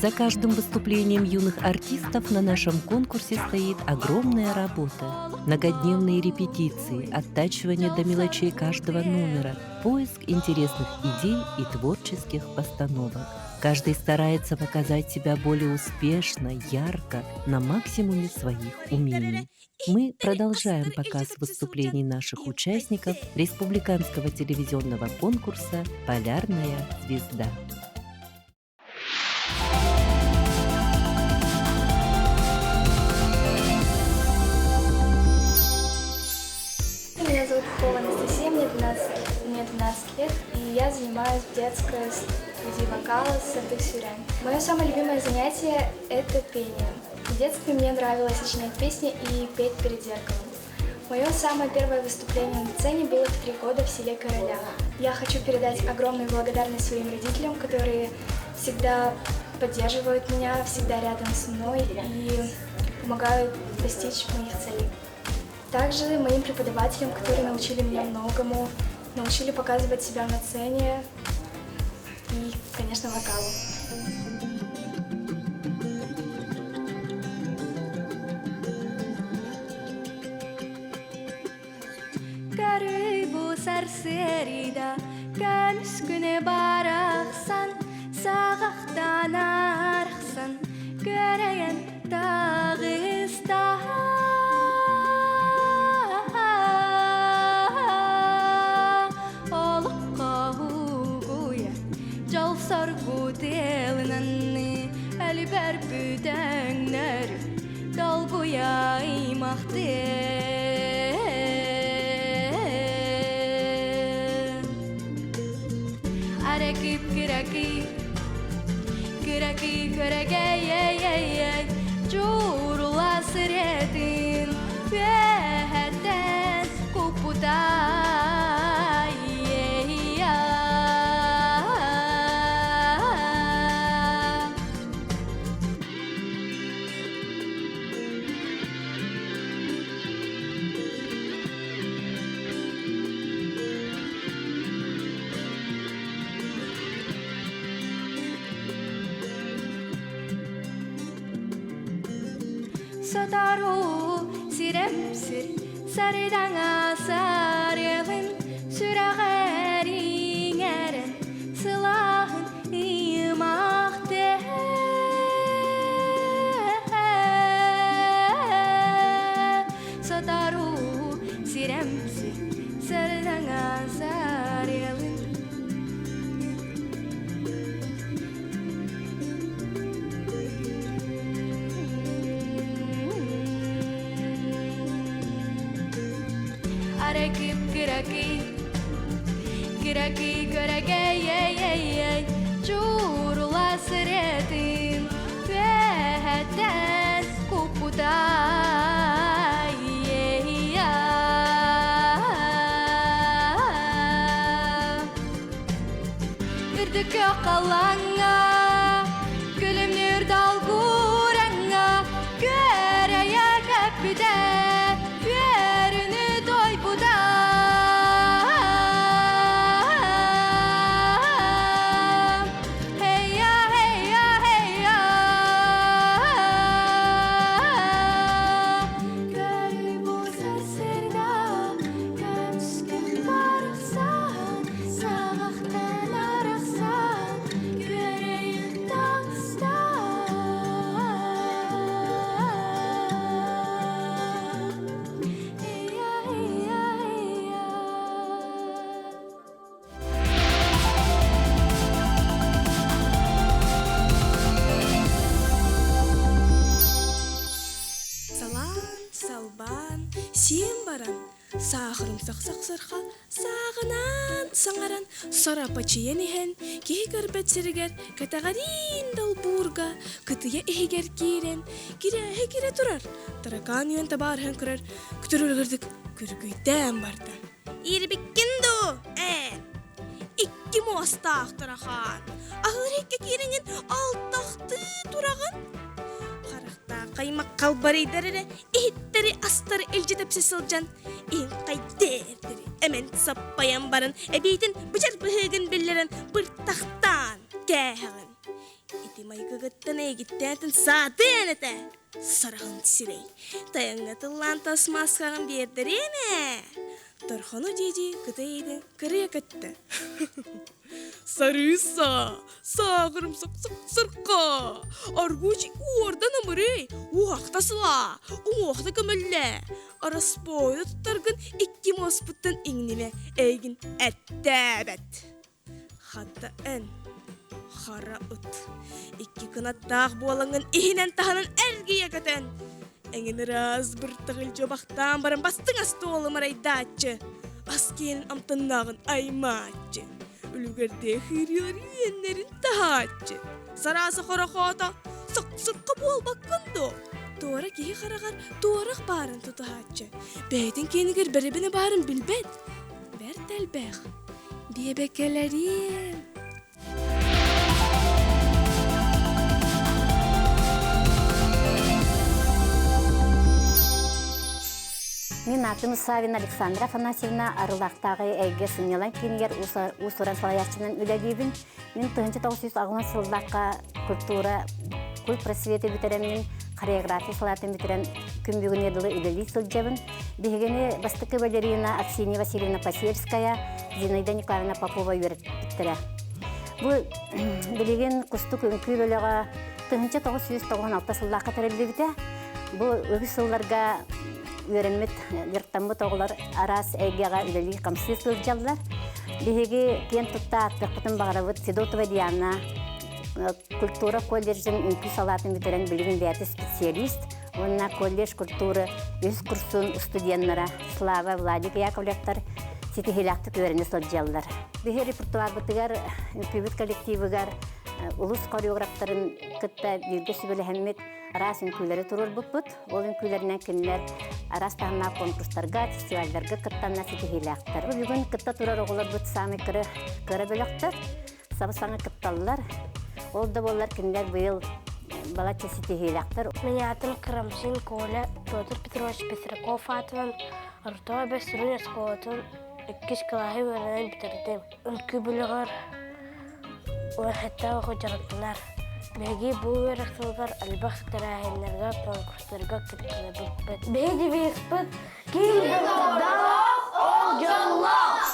За каждым выступлением юных артистов на нашем конкурсе стоит огромная работа. Многодневные репетиции, оттачивание до мелочей каждого номера, поиск интересных идей и творческих постановок. Каждый старается показать себя более успешно, ярко, на максимуме своих умений. Мы продолжаем показ выступлений наших участников республиканского телевизионного конкурса «Полярная звезда». Меня зовут Попова Анастасия, мне 12, мне 12 лет, и я занимаюсь в детской студии вокала Сардык Сюрян. Мое самое любимое занятие – это пение. В детстве мне нравилось сочинять песни и петь перед зеркалом. Мое самое первое выступление на сцене было в три года в селе Королях. Я хочу передать огромную благодарность своим родителям, которые всегда поддерживают меня, всегда рядом со мной и помогают достичь моих целей. Также моим преподавателям, которые научили меня многому, научили показывать себя на сцене и, конечно, вокалу. Көрүй бу сарсыарыйда көмүс күнэ барахсан саҕахтан арахсан күөрэйэн таҕыста олоххо угуйа дьол соргу тыалынанны өлүбэр бүтэҥнэр долгуйа аймахтыы Аракып кыракый кыракый көрөгөй Чуурула сыретін үөһэттэн куппутай Сотору сирэм сир сарыдаҥа сарыалын сүрэҕэр иҥэрэн сылааһын ыйымахтыы Сотору сирэм сир сарыдаҥа сарыалын Аракып кыракый, кыракый көрөгөй чуурула сыретін үөһэттэн куппутай Үрдүккэ халлааҥҥа, күлүмнүүр долгураҥҥа күөрэйэ көппүтэ, үөрүүнү туойбута. Hey-ya, hey-ya, hey-ya. Көрүй бу сарсыарда көмүскүн барахсан саҕахтан арахсан күөрэйэн таҕыста Ия, ия, ия. Салаан, салбаан, сиэн баран, саахырымсах сахсырха сааҕынаан саҥаран сарапачыйан иһэн, киһи көрбөт сиригэр кэтэҕэриин долбуурга кытыйа иһигэр киирэн, кирээһи кирэ турар, таракаан үөн табаарыһан көрөр, күтүрүлгүрдүк күргүйдээн барда. Иирбиккин дуу, ээ? Икки муостаах тарахан, аһыыр икки киириҥин алтахтыы тураҕын. Харахтаах хаймах халбарыйдар эрэ иһиттэри астары илдьи тэпсэ сылдьан иһин хайдээрдэри эмэн саппайан баран эбиитин быдьар быһыыгын биллэрэн быртахтаан кээһэҕин. Ити. майгыгыттан эйигиттээтин саатыан этэ! Сараҕын сирэй, тайаҥҥа тыллаан тас мааскаҕын биэрдэриэм ээ! Торхону дии-дии кытай иитин кырыйа көттө. Сарыыса, сааҕырым сырка, аргуч уордан ымырый, уохта сылаа, уҥуохта көмөллө, Ороспуойу туттаргын икки муоспуттан иҥнимэ, эйигин эттээбэт. Хата эн, хара ыт, икки кынаттаах буолаҥҥын иһинэн-таһынан эргийэ көтөн, эҥин ыраас быртаҕыл дьуобахтаан баран бастыҥ остуолу марайдааччы, ас киэнин амтаннааҕын аймааччы, үлүгэрдээх ыырыылар үөннэрин таһааччы, сарааса хорохоото сыксыкка буолбаккын дуо? Туора киһи хараҕар туорах баарын тутуһааччы, бэйэтин киэнигэр бэрэбинэ баарын билбэт, бэрт элбэх. Биэбэкэлэриэм! Мин аатым Савина Александра Афанасьевна Арылаахтааҕы эйгэ сынньалаҥ киинигэр уус-уран салайааччынан үлэлиибин. Мин 1980 сыллаахха культура культ просветы бүтэрэммин, хореография салаатын бүтэрэн күн бүгүнү дылы үлэлии сылдьабын. Биһигини бастакы балерина Аксинья Васильевна Посельская, Зинаида Николаевна Попова үөрэппиттэрэ. Бу билигин Кустук үҥкүү бөлөҕө 1996 сыллаахха тэриллибитэ. Бу үгүс сылларга үөрэммит, дьарыктаммыт оҕолор араас эйгэҕэ үлэлии-хамсыы сылдьаллар. Биһиги киэн тутта ааттыахпытын баҕарабыт Федотова Диана культура колледжын үҥкүү салаатын бүтэрэн билигин бэйэтэ специалист уонна колледж культуры үс курсун студеннара Слава Владик Яковлевтар ситиһиилээхтик үөрэнэ сылдьаллар. Биһи репертуарбытыгар үҥкүүбүт коллективыгар улус хореографтарын кытта бииргэ сүбэлэһэммит араас үҥкүүлэри туруорбуппут. Ол үҥкүүлэринэн кинилэр араас таһымнаах конкурстарга, фестивальдарга кыттанна ситиһиилээхтэр. Бүгүн кытта турар оҕолорбут саамай кыра, кыра бөлөхтөр, саба-саҥа кытталлар. Ол да буоллар кинилэр быйыл балачча ситиһиилээхтэр. Мин аатым Карамзин Коля, Петр Петрович Петраков аатынан Орто Эбэ сүрүн оскуолатын иккис кылааһы үөрэнэн бүтэрдим. Үҥкүү бөлөҕөр Урэхэттэ оҕо дьарыктанар. Биһиги бу үөрэх сылыгар элбэх тэрээһиннэргэ, конкурстарга кыттыбыппыт. Биһиги девизпыт «Ким доҕордоох, ол дьоллоох!»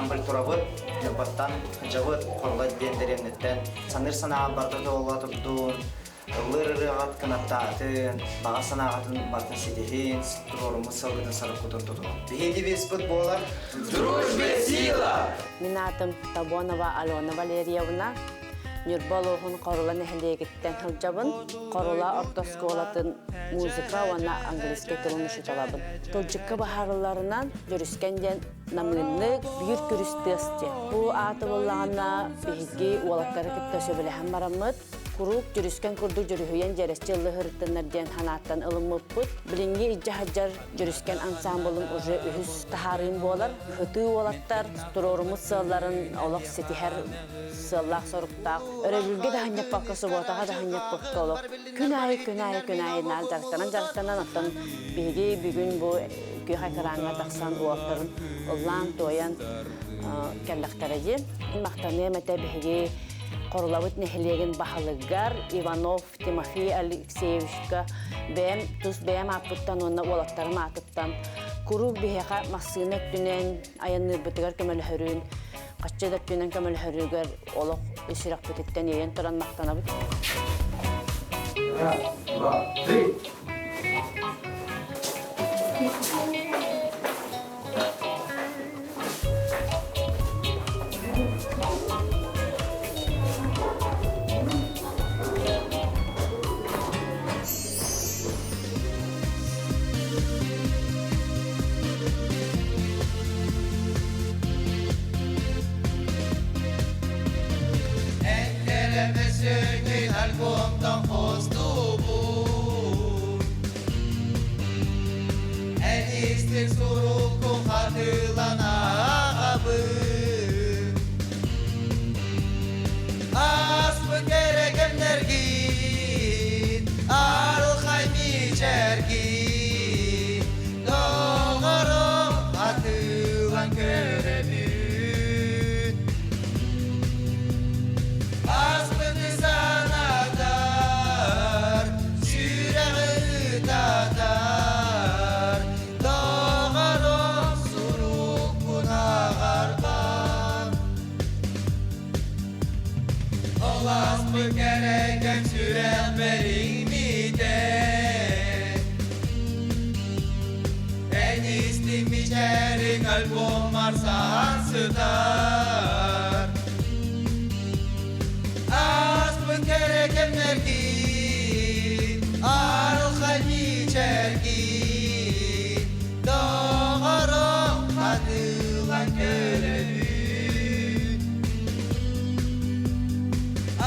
ансамбль турабыт. Ньурбаттан дьабыт Хорула диэн дэриэбинэттэн саныыр санааҕа барыта туолла турдун, ыллыыр ырыаҕыт кынаттаатын, баҕа санааҕытын барытын ситиһин, туруоруммут сылгытын соруккутун тутуһун. Биһиги девизпыт буолар «Дружбе сила!» Мин аатым Табонова Алена Валерьевна. Ньурба улууһун Хорула нэһилиэгиттэн сылдьабын. Хорула орто оскуолатын музыка уонна английскай тылын учууталабын. Тылдьыкка баһаарыларынан Дьүрүскэн диэн намыыннык биир күрүс тыас диэн. Бу ааты буллаҕына биһиги уолаттары кытта сөбүлэһэн бараммыт, куруук дьүрүскэн курдук дьүрүһүйэн дьэрэсчи ыллыһырыттыннар диэн санааттан ылыммыппыт. Билиҥҥи илдьэ сылдьар Дьүрүскэн ансаамбылым уже үһүс таһаарыым буолар. Ытыы уолаттар туруоруммут сыалларын олох ситиһэр сыаллаах-соруктаах. Өрөбүлгэ да ханньаппакка, субуотаҕа да ханньаппакка олох күн аайы, күн аайы, күн аайы наар дьарыктанан-дьарыктанан оттон биһиги бүгүн бу күөх экраҥҥа тахсан уолаттарын ыллаан-туойан кэллэхтэрэ диэн. Махтаныам этэ биһиги Хорулабыт нэһилиэгин баһылыгар Иванов Тимофей Алексеевичка бэйэм тус бэйэм ааппыттан уонна уолаттарым аатыттан куруук биһиэхэ массыына өттүнэн айанныырбытыгар көмөлөһөрүн, хаччы да өттүнэн көмөлөһөрүгэр олох ис сүрэхпититтэн иэйэн туран махтанабыт. Раз, два, три. Энкеремесеңин альбомтан хостубут Эн истик суруккун хатылан ааҕабын Ааспыт кэрэ кэмнэргин арылхай мичээргин Доҕорум хатылан көрөбүн Ааспыты санатар, сүрэҕи ытатар, доҕорум сурукпун ааҕарбар. Ол ааспыт кэрэ кэм сүрэхпэр иҥмитэ. Эн истиҥ мичээриҥ альбоммар саһан сытар. Ааспыт кэрэ кэмнэргин, арылхай мичээргин, доҕорум хатылан көрөбүн.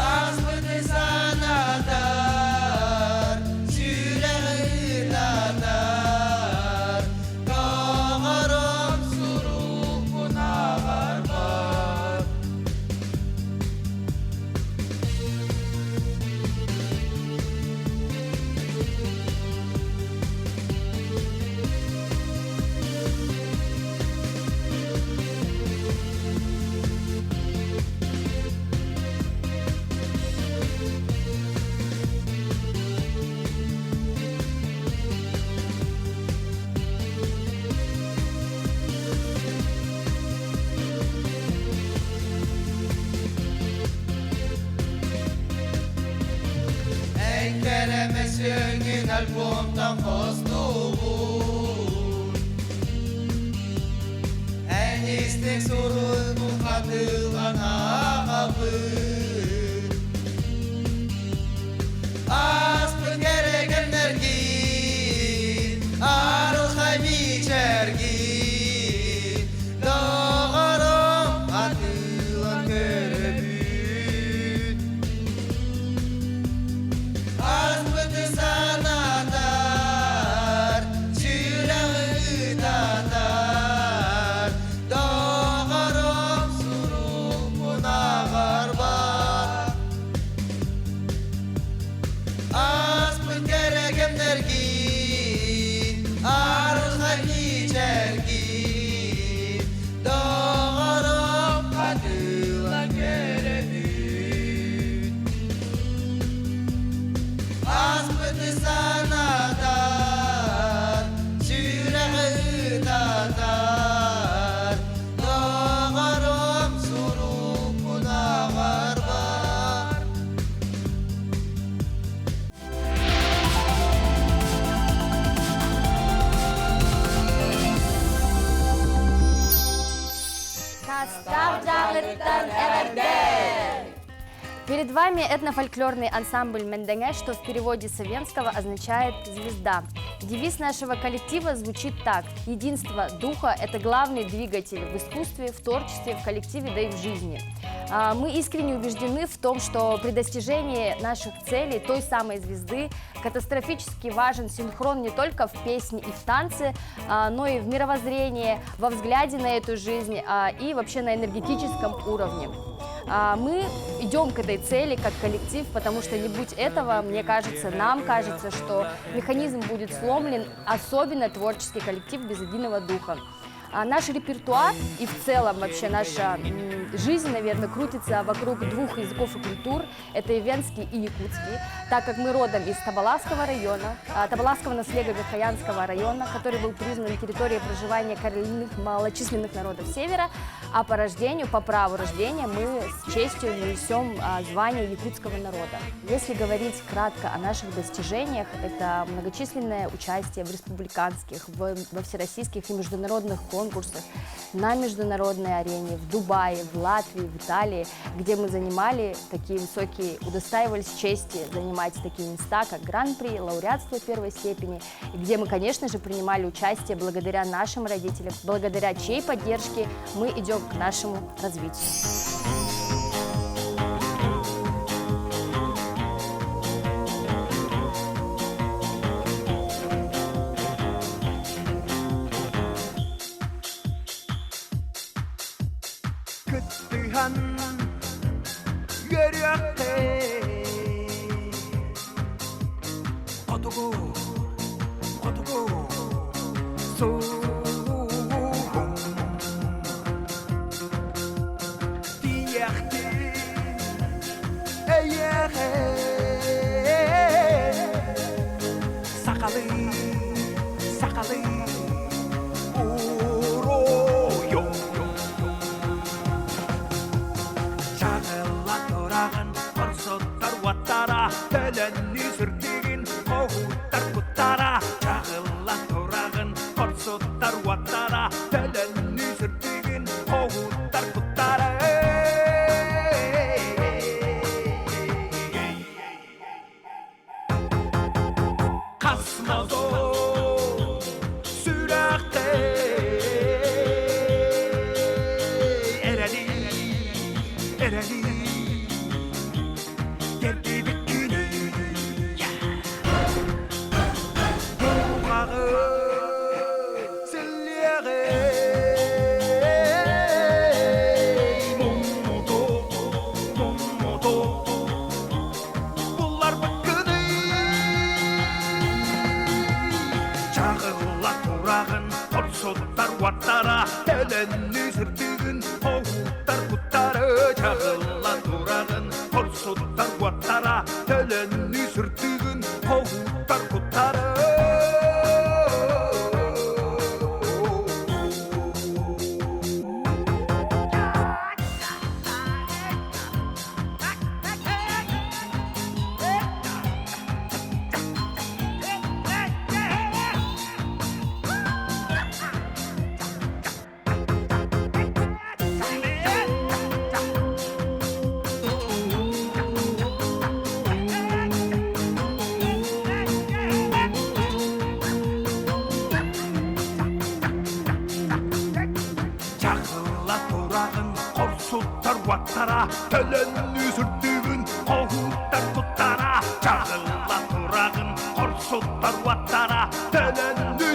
Ааспыты санатар, сүрэҕи ытатар, доҕорум сурукпун ааҕарбар. Эҥкэрэме альбомтан хостуубун Эн истиҥ суруйбун хатылан ааҕабын Ааспыт кэрэ кэмнэргин арылхай мичээргин Доҕорум атыылан көрөбүн Ааспыты санатар, сүрэҕи ытатар, доҕорум сурукпун ааҕарбар. Перед вами этнофольклорный ансамбль «Мендене», что в переводе с эвенского означает «звезда». Девиз нашего коллектива звучит так. Единство духа – это главный двигатель в искусстве, в творчестве, в коллективе, да и в жизни. Мы искренне убеждены в том, что при достижении наших целей, той самой звезды, катастрофически важен синхрон не только в песне и в танце, но и в мировоззрении, во взгляде на эту жизнь и вообще на энергетическом уровне. Мы идем к этой цели как коллектив, потому что не будь этого, мне кажется, нам кажется, что механизм будет сломлен, особенно творческий коллектив без единого духа. А наш репертуар и в целом вообще наша жизнь, наверное, крутится вокруг двух языков и культур. Это ивенский и якутский. Так как мы родом из Табаласского района, Табаласского наслега Верхоянского района, который был признан территорией проживания коренных малочисленных народов Севера, а по рождению, по праву рождения мы с честью несем звание якутского народа. Если говорить кратко о наших достижениях, это многочисленное участие в республиканских, во всероссийских и международных конкурсах, на международной арене, в Дубае, в Латвии, в Италии, где мы занимали такие высокие, удостаивались чести занимать такие места, как Гран-при, лауреатство первой степени, и где мы, конечно же, принимали участие благодаря нашим родителям, благодаря чьей поддержке мы идем к нашему развитию. Кыттыһан үөрүөххэ Хотугу, хотугу сулуһум Тиийэхтин эйиэхэ Сахалыы, сахалыы уруйум Чаҕылла тураҕын хорсуттар уоттара Төлөннүү сүрдүгүн хоһууттар куттара Чаҕылла тураҕын хорсуттар уоттара Төлөннүү сүрдүгүн хоһууттар куттара Хас мазон сүрэхтэй эрэли, эрэли тэрдибит күнү Дууһаҕы силлиэҕи муммуту, муммуту Булларбыккыный Чаҕылла тураҕын хорсуттар уоттара Төлөннүү сырдыгын хоһууттар куттары Чаҕылла тураҕын хорсуттар уоттара Төлөннүү сырдыгын хоһууттар куттары Чахылла тураҕын хорсуттар уоттара Төлөннүү сүрдүүгүн хоһууттар куттара Чаҕылла тураҕын хорсуттар уоттара Төлөннүү